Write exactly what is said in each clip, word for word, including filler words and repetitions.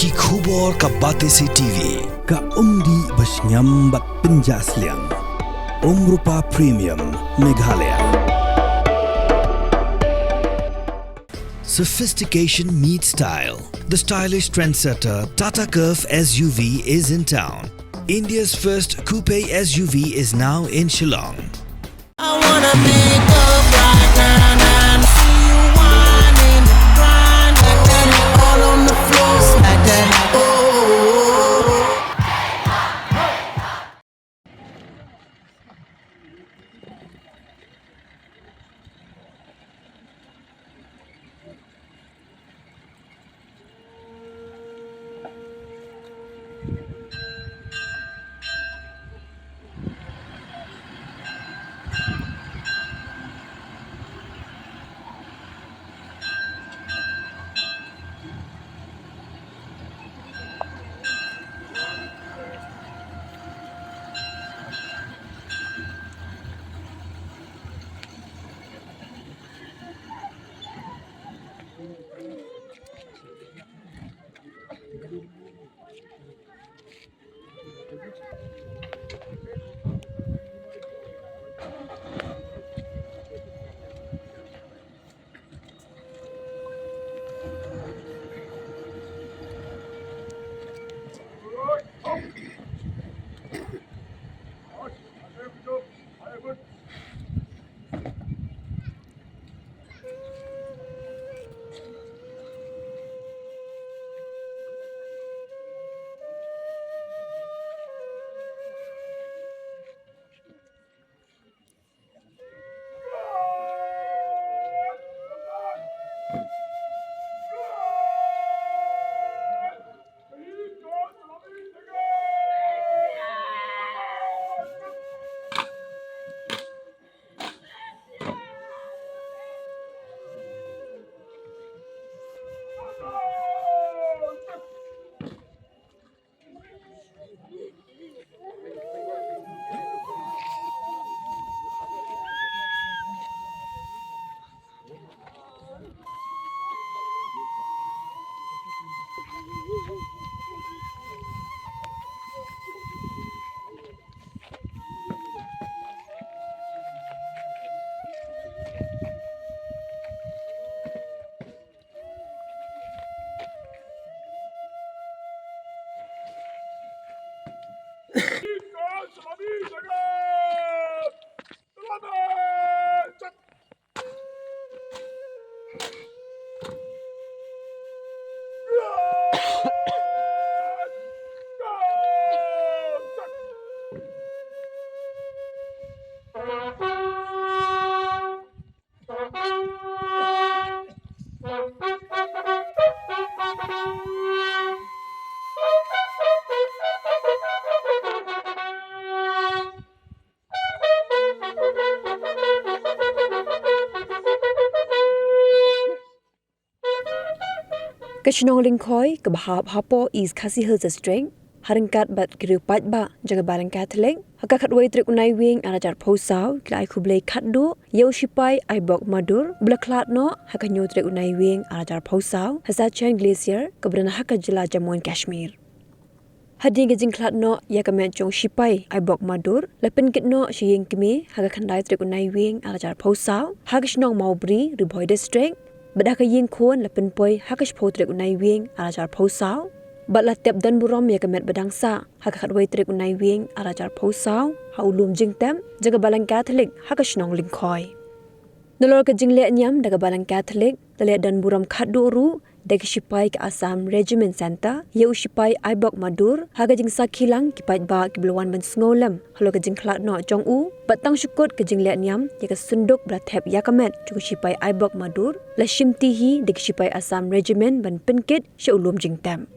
Ki khubor ka Batesi T V. Ka umdih ba shngiam bad pynjah sliang. Umrupa Premium Meghalaya. Sophistication meets style. The stylish trendsetter Tata Curvv S U V is in town. India's first coupe S U V is now in Shillong. I wanna make up right now, now. See you whining, grinding, all on the floor, smack that. Oh, oh, oh, oh. Ka shnong Lyngkhoi, kaba hap hapoh East Khasi Hills District, ha ryngkat bad ki riew paidbah jong ka Balang Catholic, ha ka khatwei tarik u Naiwieng arhajar arphew saw, ki la ai khublei khatduh ïa u shipai Aibok Madur, ba la khlad noh ha ka hynñiew tarik u Naiwieng arhajar arphew saw, ha Siachen Glacier, kaba don ha ka jylla Jammu and Kashmir. Hadien ka jingkhlad noh ïa ka met jong u shipai Aibok Madur, la pynkit noh sha ïing kmie ha ka khyndai tarik u Naiwieng arhajar arphew saw, ha ka shnong Mawbri, Ri Bhoi District, bad ha ka ïing khun la pynpoi ha ka shiphew tarik u Naiwieng arhajar arphew saw, bad la tep don burom ïa ka met ba dang sah ha ka khatwei tarik u Naiwieng arhajar arphew saw, ha u lum jingtep jong ka Balang Catholic ha ka shnong Lyngkhoi. Nalor ka jingleh niam da ka Balang Catholic, la leh don burom khatduh ruh da ki shipai ka Assam Regiment Centre ïa u shipai Aibok Madur, ha ka jingsakhi lang ki paidbah kiba la wan ban sngewlem halor ka jingkhlad noh jong u, bad tang shu kut ka jingleh niam ïa ka synduk ba la thep ïa ka met jong u shipai Aibok Madur, la shimti hi da ki shipai Assam Regiment ban pynkit sha u lum jingtep.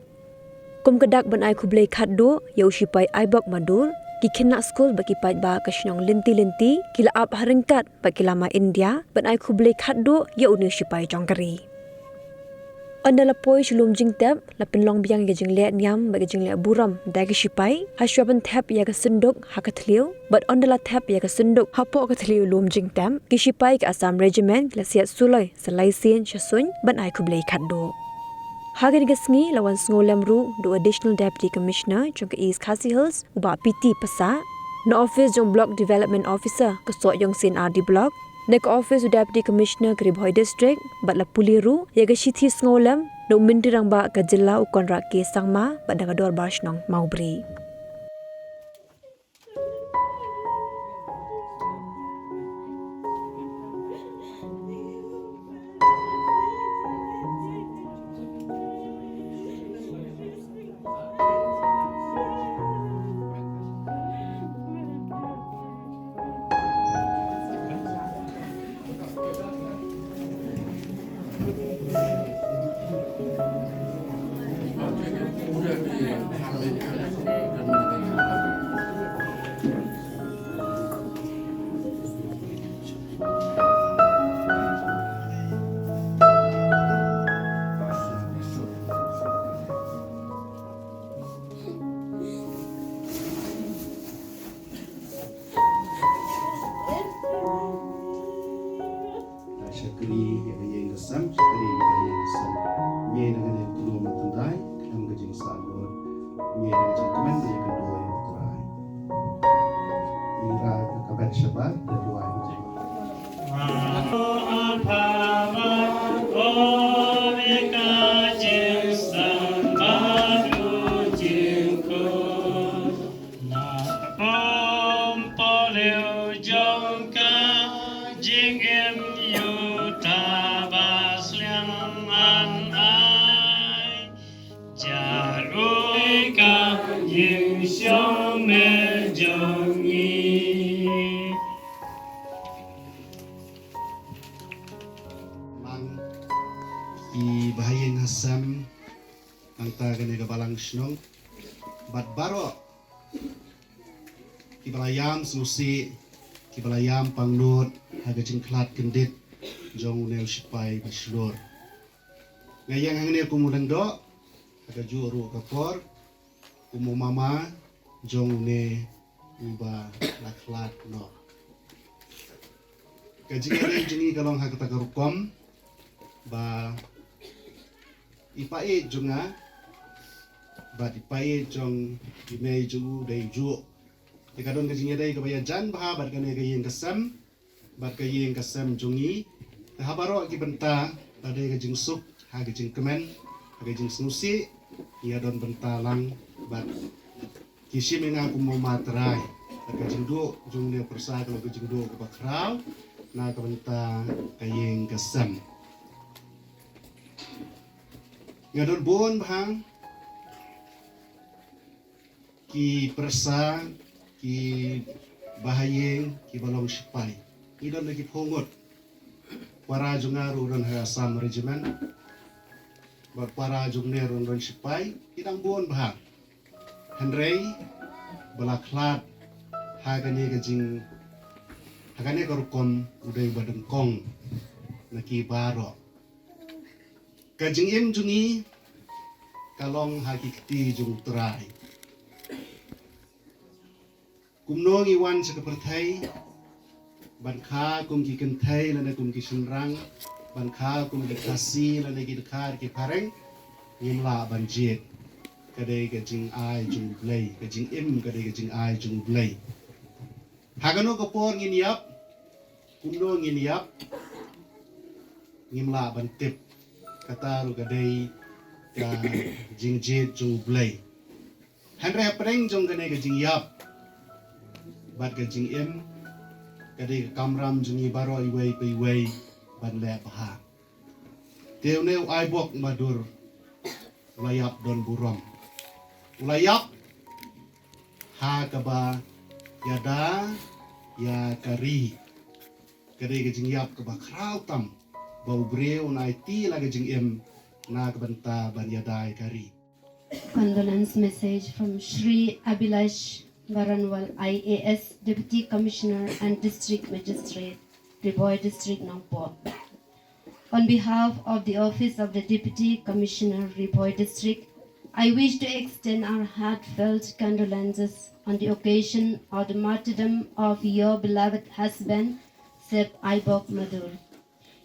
Kum ka dak ban ai khublei khatduh ïa u shipai Aibok Madur, ki khynnah skul bad ki paidbah ka shnong lynti lynti ki la ap ha ryngkat bad ki lama India ban ai khublei khatduh ïa une u shipai jong ka ri. Ynda la poi sha u lum jingtep, la pynlong biang ïa ka jingleh niam bad ka jingleh burom da ki shipai, hashwa ban thep ïa ka synduk ha ka thliew, bad ynda la thep ïa ka synduk hapoh ka thliew lum jingtep, ki shipai ka Assam Regiment ki la siat suloi sa lai sien sha suiñ ban ai khublei khatduh. Ha kane ka sngi la wan sngewlem ruh da u Additional Deputy Commissioner jong ka East Khasi Hills, u Bah P T Passah, na office jong Block Development Officer ka Sohiong C and R D Block, na ka office u Deputy Commissioner ka Ri Bhoi District, bad la pule ruh ïa ka shithi sngewlem na u Myntri Rangbah ka jylla u Conrad K Sangma bad na ka Dorbar Shnong Mawbri. Shakri ïa ka ïing ka sem, shakri ïa ka ïing ka sem. Ngi na kane ka tulom na tynrai, khlem ka jingsahlor. Ngi na ka jingkmen ïa ka doh ïa U Trai. Ngi ra ka bet shabar, da duwai ka jingkmen. Na ka pom polew jong ka jingim ïa uta ba sliang an ai. Jarui ka jingshong me jong ngi. Mang i bahaïing hasem, nangta kane ka balang shnong. Bad baroh kiba la ïam sngewsih, kiba la ïam pangnud ha ka jingkhlad kyndit jong une u shipai ba shlur. Nga ïeng hangne kum u lyngdoh, ha kajuh ruh ka por, kum u mama jong une uba la khlad noh. Ka jingïadei jong ngi ka long ha kata ka rukom ba i paieit jong nga bad i paieit jong i mei jong u dei juh. Te ka don ka jingïadei kaba ïajan bha bad kane ka ïing ka sem bad ka ïing ka sem jong ngi. Te ha baroh ki bynta la dei ka jingsuk, ha ka jingkmen, ha ka jingsngewsih, ïa don bynta lang bad ki shim ïa nga kum u ma trai. Bad ka jingduh jong une u pyrsa ka long ka jingduh kaba khraw na ka bynta ka ïing ka sem. Nga don bun bha ki pyrsa, ki bahaïing, kiba long shipai. Ngi don na ki phew ngut. Para jong nga ruh don ha Assam Regiment. Bad para jong ne ruh don shipai. Ki dang bun bha. Hynrei ba la khlad ha kane ka jing, ha kane ka rukom u dei ba nyngkong na ki baroh. Ka jingim jong ngi ka long ha ki kti jong U Trai. Kumno ngi wan sha ka pyrthei, ban kha kum ki kynthei lane kum ki shynrang, ban kha kum ki Khasi lane ki dkhar ki phareng, ngim lah ban jied. Ka dei ka jingai jong U Blei, ka jingim ka dei ka jingai jong U Blei. Ha kano ka por ngin ïap, kumno ngin ïap, ngim lah ban tip. Kata ruh ka dei ka jingjied jong U Blei. Hynrei hapdeng jong kane ka jingïap bad ka jingim, ka dei ka kamram jong ngi baroh iwei pa iwei ban leh bha. Te une u Aibok Madur u la ïap don burom. U la ïap ha kaba ïada ïa ka ri. Ka dei ka jingïap kaba khraw tam ba u briew un aiti la ka jingim na ka bynta ban ïada ïa ka ri. Condolence message from Shri Abhilash Baranwal, I A S, Deputy Commissioner and District Magistrate, Ri Bhoi District, Nongpoh. On behalf of the Office of the Deputy Commissioner, Ri Bhoi District, I wish to extend our heartfelt condolences on the occasion of the martyrdom of your beloved husband, Sep Aibok Madur.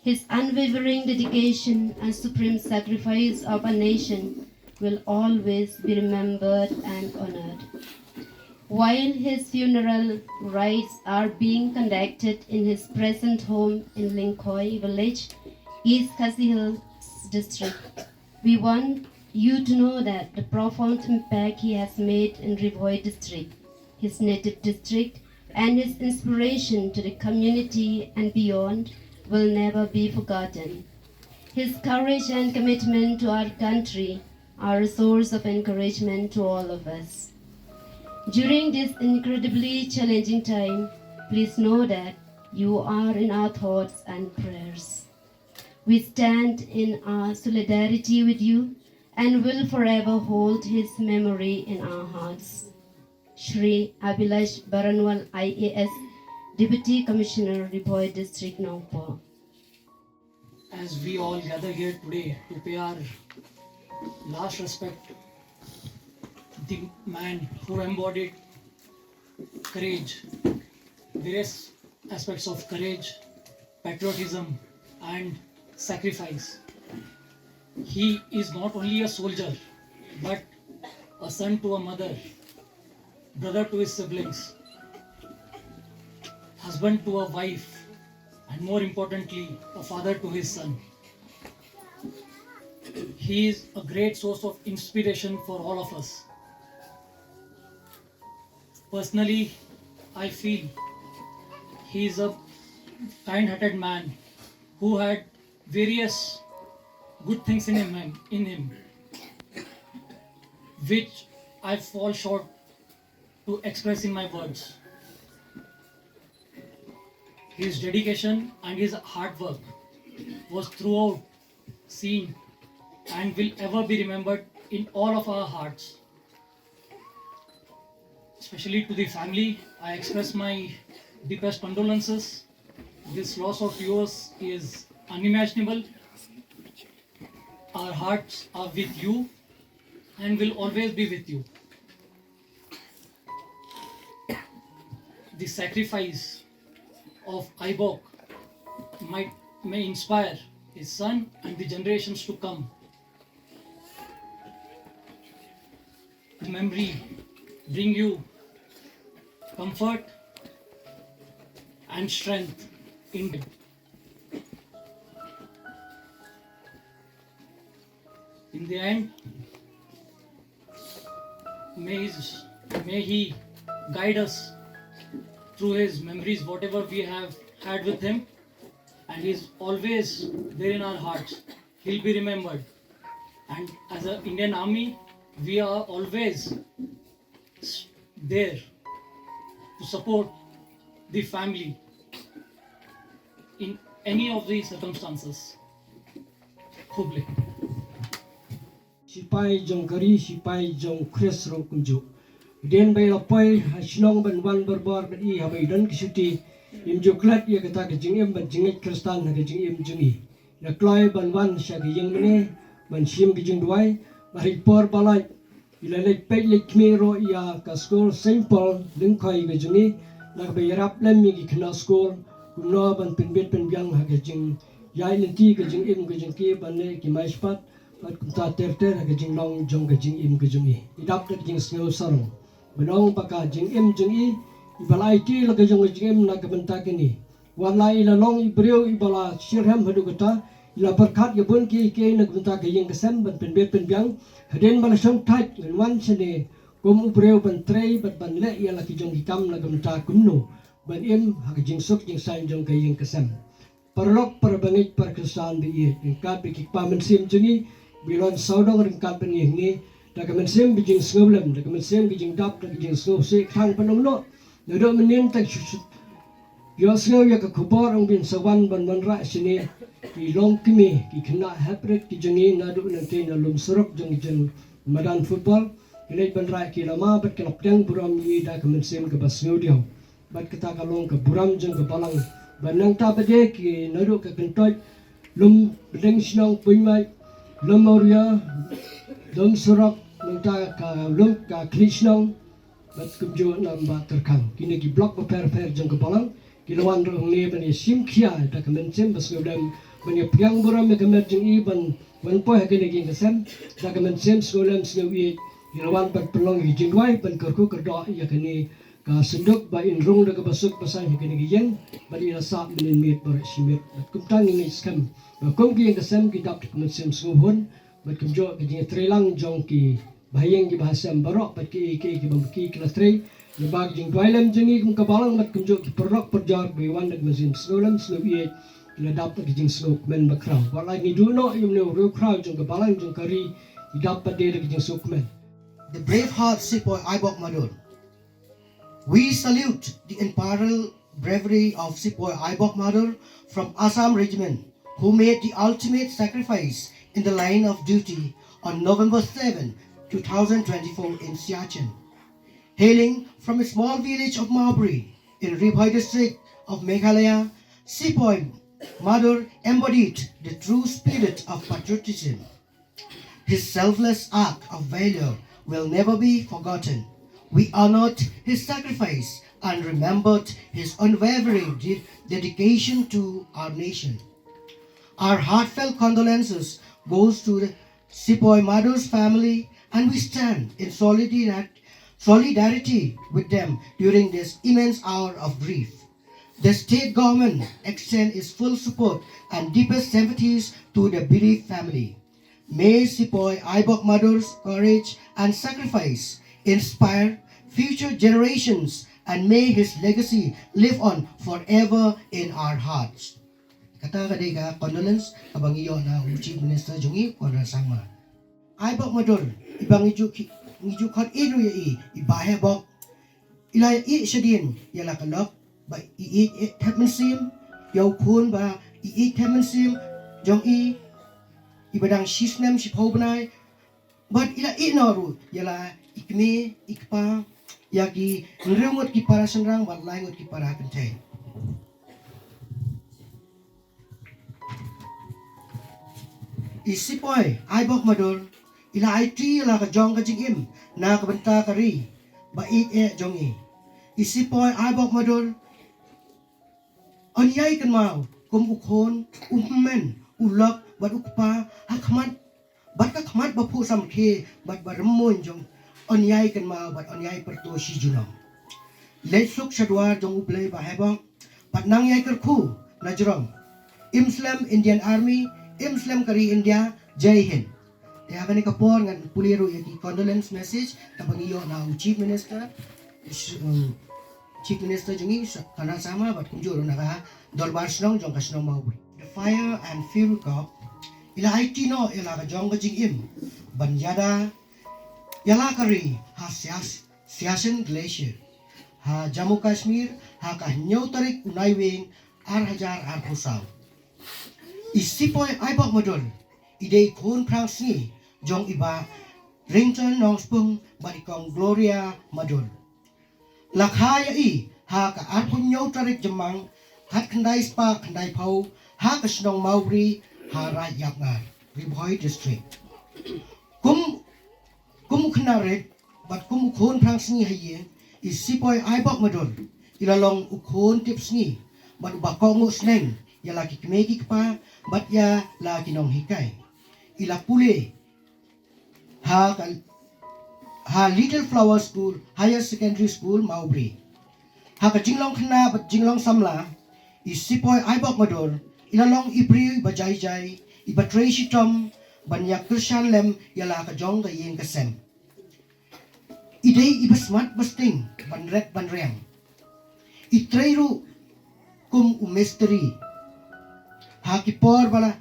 His unwavering dedication and supreme sacrifice of a nation will always be remembered and honored. While his funeral rites are being conducted in his present home in Lingkhoi village, East Khasi Hills district, we want you to know that the profound impact he has made in Ri Bhoi district, his native district, and his inspiration to the community and beyond will never be forgotten. His courage and commitment to our country are a source of encouragement to all of us. During this incredibly challenging time, please know that you are in our thoughts and prayers. We stand in our solidarity with you and will forever hold his memory in our hearts. Shri Abhilash Baranwal, I A S, Deputy Commissioner, Ri Bhoi District, Nongpoh. As we all gather here today to pay our last respect, the man who embodied courage, various aspects of courage, patriotism, and sacrifice. He is not only a soldier, but a son to a mother, brother to his siblings, husband to a wife, and more importantly, a father to his son. He is a great source of inspiration for all of us. Personally, I feel he is a kind-hearted man who had various good things in him, in him, which I fall short to express in my words. His dedication and his hard work was throughout seen and will ever be remembered in all of our hearts. Especially to the family, I express my deepest condolences. This loss of yours is unimaginable. Our hearts are with you and will always be with you. The sacrifice of Aibok might may inspire his son and the generations to come. The memory bring you comfort and strength in in the end. May his, may he guide us through his memories, whatever we have had with him, and he's always there in our hearts. He'll be remembered. And as an Indian Army, we are always s- there to support the family in any of the circumstances. Khublei. Sipai jong ka ri, sipai jong Khrist ruh kumjuh. Hadien ba i la poi ha shnong ban wan borbor bad i haba i don ka shuti, im ju klet ïa kata ka jingim bad jingngeit Khristan ha ka jingim jong i. I la kloi ban wan sha ka ïing mane ban shim ka jingduwai, bad ha i por ba lait i la leit peit leit khmih ruh ïa ka skul Saint Paul Lyngkhoi ka jong i, na kaba ïarap lem ïa ki khynnah skul kumno ban pynbit pynbiang ha ka jingïaid lynti ka jingim ka jong ki ban leh ki maispad bad kumta ter ter ha ka jinglong jong ka jingim ka jong i. I dap da ka jingsngew sarong ban ong ba ka jingim jong i, i ba la aiti la ka jong ka jingim na ka bynta kane. Wat la i la long i briew i ba la shitrhem haduh kata, i la pyrkhat ïa bun kiei kiei na ka bynta ka ïing ka sem ban pynbeit pynbiang. Hadien ba la shong thait ngan wan shane kum u briew ban trei bad ban leh ïa la ki jong ki kam na ka bynta kumno ban im ha ka jingsuk jingsaiñ jong ka ïing ka sem. Paralok, para bangeit, para Khristan ba ïeit, ryngkat bad ki kpa mynsiem jong ngi, ba i la wan sawdong ryngkat bad ngi hangne, da ka mynsiem ka jingsngewlem, da ka mynsiem ka jingdap, da ka jingsngewsih khlaiñ, pynlong noh naduh mynnin tang shu shu ïohsngew ïa ka khubor, ong ba in sa wan ban wanrah shane ki longkmie, ki khynnah heprit ki jong ngi naduh nangtei na lum surok jong ki jong madan football, ki leit ban rah ki lama bad ki la pdiang burom ïa i da ka mynsiem kaba sngewdiaw. Bad kata ka long ka burom jong ka balang. Bad nangta ba dei ki naduh ka kyntoit, lum bdeng shnong Puimai, lum awria, lum surok, nangta ka lum ka khlieh shnong, bad kumjuh na Bah Tyrkhang. Kine ki block bapher bapher jong ka balang ki la wan ruh hangne ban ïa shim khia da ka mynsiem ba sngewlem, Ngi pdiang burom ïa ka met jong i ban wan poi ha kane ka ïing ka sem da ka mynsiem sngewlem sngewïeit. Ngi la wan ban pynlong ïa ka jingduwai ban kyrkhu kyrdoh ïa kane ka synduk ba in rung da kaba suk ba saiñ ha kane ka ïing bad i la sah mynnin miet baroh shi miet. Bad kumta ngi ngeit skhem ba kum ka ïing ka sem ki dap da ka mynsiem sngewhun bad kumjuh ka jingtreilang jong ki bahaïing ki bahasem baroh bad kiei kiei kiba ki la trei. Naba ka jingduwai lem jong ngi kum ka balang bad kumjuh ki paralok parajor ba wan da ka mynsiem sngewlem sngewïeit ki la dap da ka jingsngewkmen bakhraw. Wat la ngi duh noh ïa une u riewkhraw jong ka balang jong ka ri, ngi dap pat de da ka jingsngewkmen. The brave heart Sepoy Aibok Madur. We salute the unparalleled bravery of Sepoy Aibok Madur from Assam Regiment, who made the ultimate sacrifice in the line of duty on November seven, two thousand twenty-four in Siachen. Hailing from a small village of Mawbri in Ri Bhoi district of Meghalaya, Sepoy Madur embodied the true spirit of patriotism. His selfless act of valor will never be forgotten. We honored his sacrifice and remembered his unwavering de- dedication to our nation. Our heartfelt condolences goes to the Sepoy Madur's family, and we stand in solidar- solidarity with them during this immense hour of grief. The state government extends its full support and deepest sympathies to the bereaved family. May Sepoy Aibok Madur's courage and sacrifice inspire future generations, and may his legacy live on forever in our hearts. Kata ka dei ka condolence kaba ngi ïoh na u Chief Minister jong ngi, Conrad Sangma. Aibok Madur, iba ngi ju ki- ngi ju khot ïa i, i Bah Hebok. I la ïeh shadien ïa la ka lok ba i ïeit thep mynsiem ïa u khun ba i ïeit thep mynsiem jong i, iba dang shi snem shiphew bnai. Bad i la ïeh noh ruh ïa la i kmie i kpa, ïa ki hynriew ngut ki para shynrang bad lai ngut ki para kynthei. I Sepoy Aibok Madur i la aiti ïa la ka jong ka jingim na ka bynta ka ri ba ïeit eh jong i. I Sepoy Aibok Madur yn ïai kynmaw kum u khun, u hynmen, u lok bad u kpa ha khmat bad ka khmat ba phuh samrkhie bad ba rymmuiñ jong, yn ïai kynmaw bad yn ïai pyrto shi junom. Leit suk sha dwar jong U Blei Bah Hebok bad nang ïai kyrkhu na jrong. Im slem Indian Army, im slem ka ri India. Jai Hind. Te ha kane ka por ngan pule ruh ïa ki condolence message kaba ngi ïoh na u Chief Minister, um, Chief Minister jong ngi, Conrad Sangma, bad kumjuh ruh na ka Dorbar Shnong jong ka shnong Mawbri. The Fire and Fury Corps i la aiti noh ïa la ka jong ka jingim ban ïada ïa la ka ri ha Sias- Siachen Glacier ha Jammu Kashmir ha ka hynñiew tarik u Naiwieng ar hajar arphew saw. I Sepoy Aibok Madur i dei i khun phrang sngi jong i Bah Rington Nongspung bad i Kong Gloria Madur. La kha ïa i ha ka arphew hynñiew tarik Jymmang khatkhyndai spah khyndaiphew ha ka shnong Mawbri ha Raid Ïapngar, Ri Bhoi District. Kum kum u khynnah rit bad kum u khun phrang sngi ha ïing, i Sepoy Aibok Madur i la long u khun tip sngi bad uba kohnguh sneng ïa la ki kmie ki kpa bad ïa la ki nonghikai. I la pule ha ka, ha Little Flower School, Higher Secondary School, Mawbri. Ha ka jinglong khynnah bad jinglong samla, i Sepoy Aibok Madur i la long i briew iba jai jai, iba trei shitom ban ïa kyrshan lem ïa la ka jong ka ïing ka sem. I dei iba smat ba sting ban ret ban riang. I trei ruh kum u mistri. Ha ki por ba la,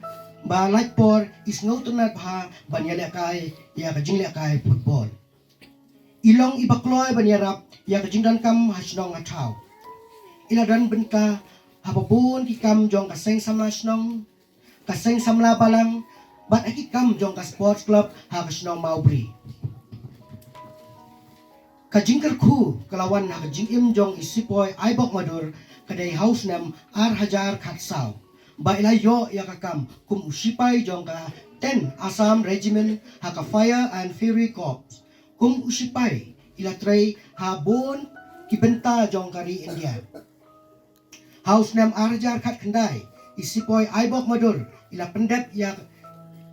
ba lait por i sngewtynnat bha ban ïalehkai ïa ka jinglehkai football. I long iba kloi ban ïarap ïa ka jingdonkam ha shnong ha thaw. I la don bynta ha ba bun ki kam jong ka seng samla shnong, ka seng samla balang bad ha ki kam jong ka sports club ha ka shnong Mawbri. Ka jingkyrkhu ka la wan ha ka jingim jong i Sepoy Aibok Madur ka dei ha u snem ar hajar khatsaw ba i la ïoh ïa ka kam kum u sipai jong ka Ten Assam Regiment ha ka Fire and Fury Corps. Kum u sipai i la trei ha bun ki bynta jong ka ri India. Ha u snem ar hajar khatkhyndai, i Sepoy Aibok Madur I la pyndep ïa,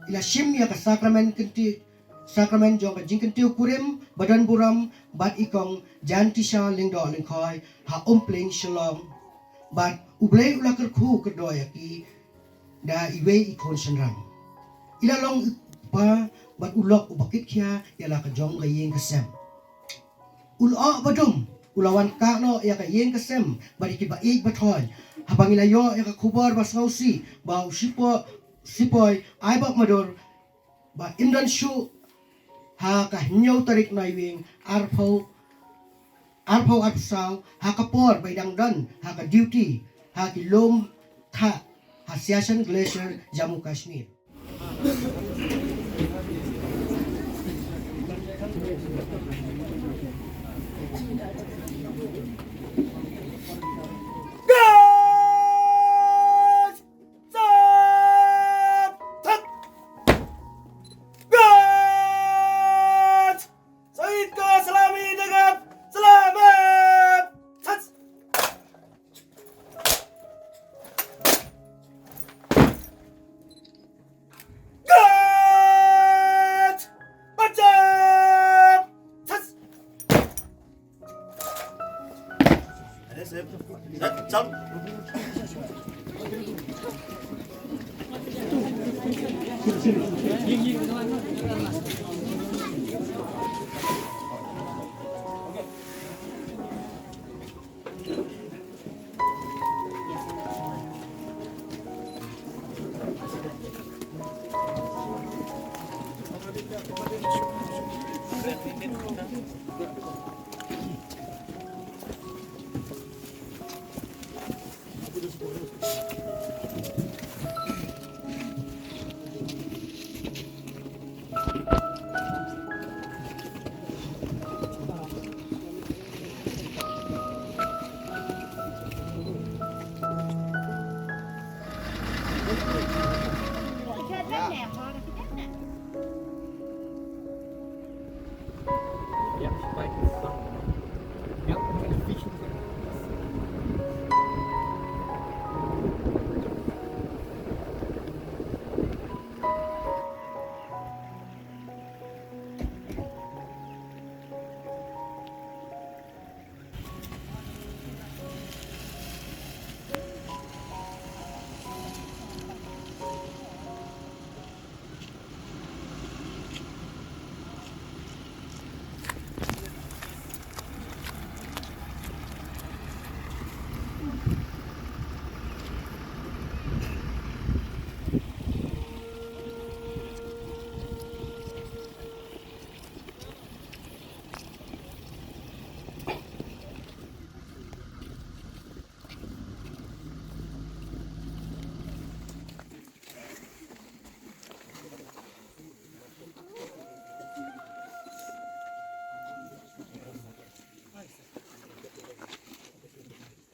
i la shim ïa ka sakramen kynti, sakramen jong ka jingkyntiew kurim ba don burom bad i kong Jantisha Lyngdoh Lyngkhoi ha Umpling Shillong. Bad U Blei u la kyrkhu kyrdoh ïa ki da iwei i khun shynrang. I la long i kpa bad u lok uba kitkhia ïa la ka jong ka ïing ka sem. U lyoh ba dum u la wan kah noh ïa ka ïing ka sem bad ïa ki ba ïeit ba thoiñ. Haba ngi la ïoh ïa ka khubor ba sngewsih ba u shipoi, shipoi Aibok Madur ba im don shuh ha ka hynñiew tarik Naiwieng arphew, arphew arphew saw, ha ka por ba i dang don ha ka duty ha ki lum thah ha Siachen Glacier, Jammu Kashmir. Sait ko salami degap, salamat! Sat! Gat! Pacap! Sat! Ada sep. Sat, sat.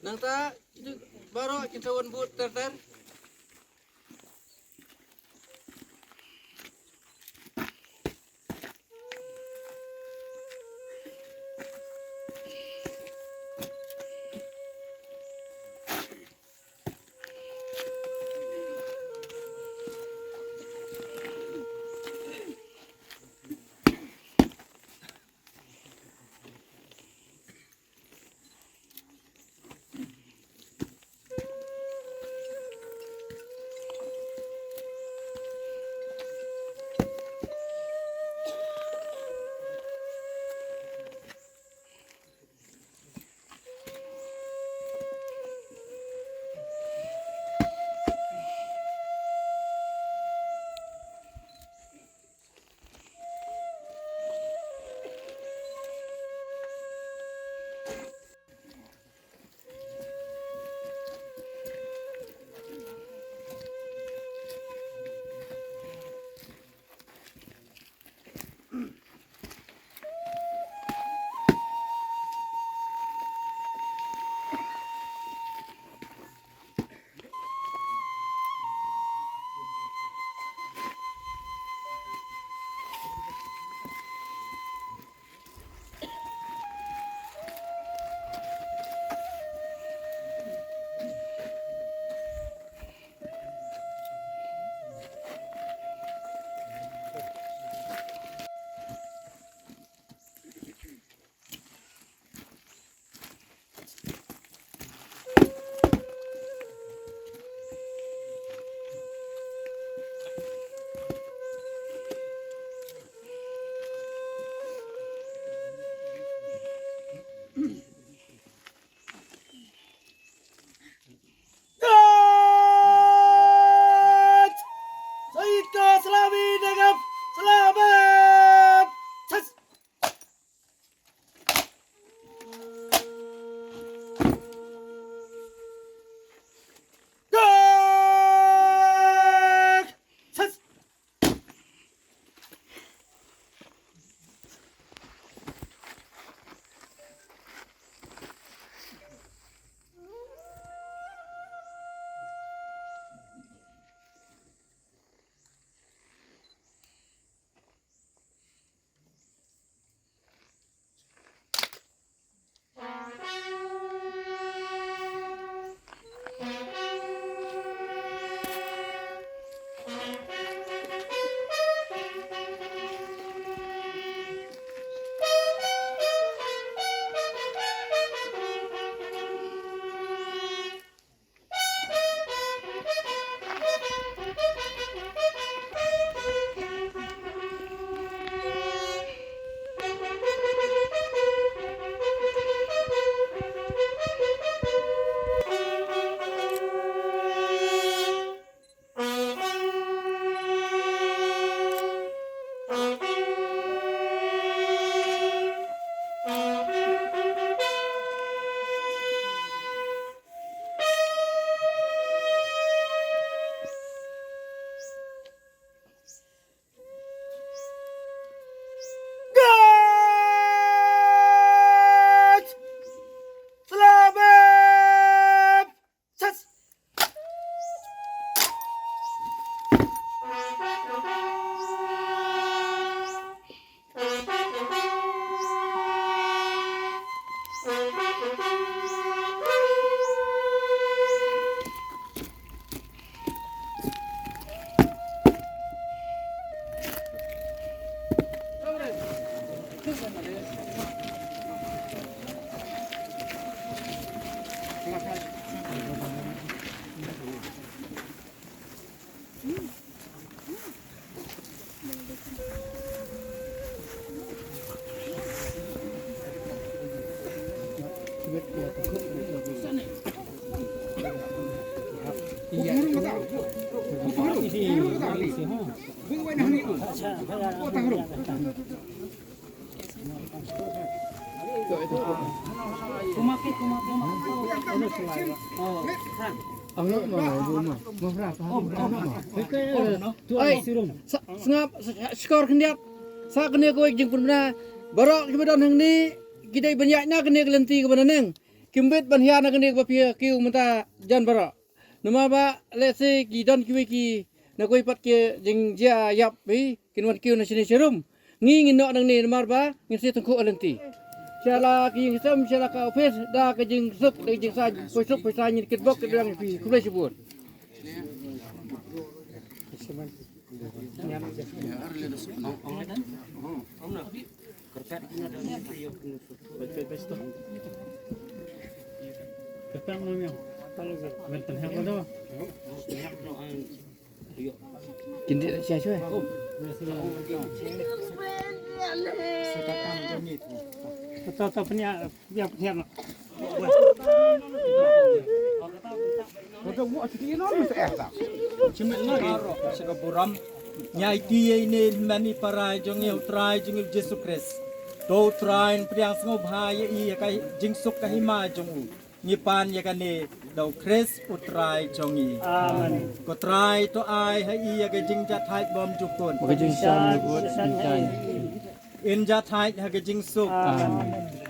Nangta baroh kin sa wan bud ter ter. Ai, sa-, sngap, sa-, shkor khyndiat. Sa kane kawei ka jingpynbna. Baroh kiba don hangne ki dei ban ïaid na kane ka lynti kaba naneng. Kim bit ban hiar na kane kaba phi kiew mynta jan baroh. Namar ba lehse ki don kiwei ki na kawei pat ki jingjia ïap hi kin wan kiew na shane sharum. Ngi ngin noh nangne namar ba ngin sa tyngkhuh ha lynti. Sha la ki ïing ki sem, sha la ka ophis, da ka jingsuk, da ka jingsaiñ, poi suk poi saiñ, ngin kitbok kitbiang ïa phi. Khublei shibun. Kin dih sia shuwa. Betul, betul, peniak, peniak, peniak. Shimit na ka burom. Ngi aiti ïa ine i hynmen i para jong ngi ha u Trai jong ngi u Jisu Khrist. To u Trai un pdiang sngewbha ïa i ïa ka jingsuk ka hima jong u. Ngi pan ïa kane da u Khrist u Trai jong ngi. Amen. Ko Trai to ai ha i ïa ka jingjahthait bymjukut. Ba ka jingshem jukut, jingshem. In jah thait ha ka jingsuk. Amen.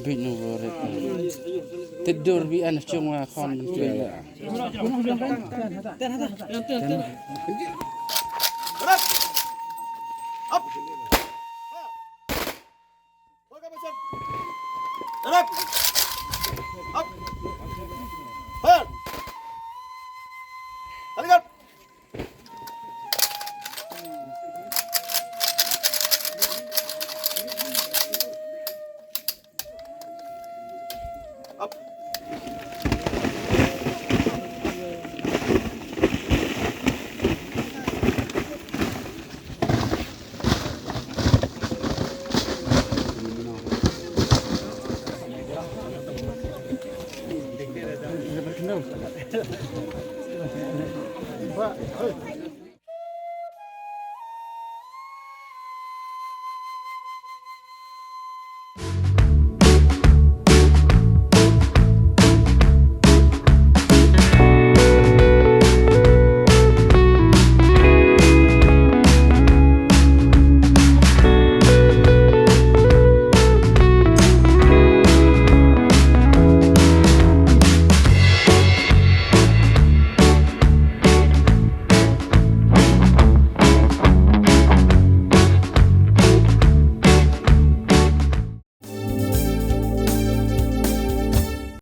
Bit nu borit. Tedur bi an chung wa khon.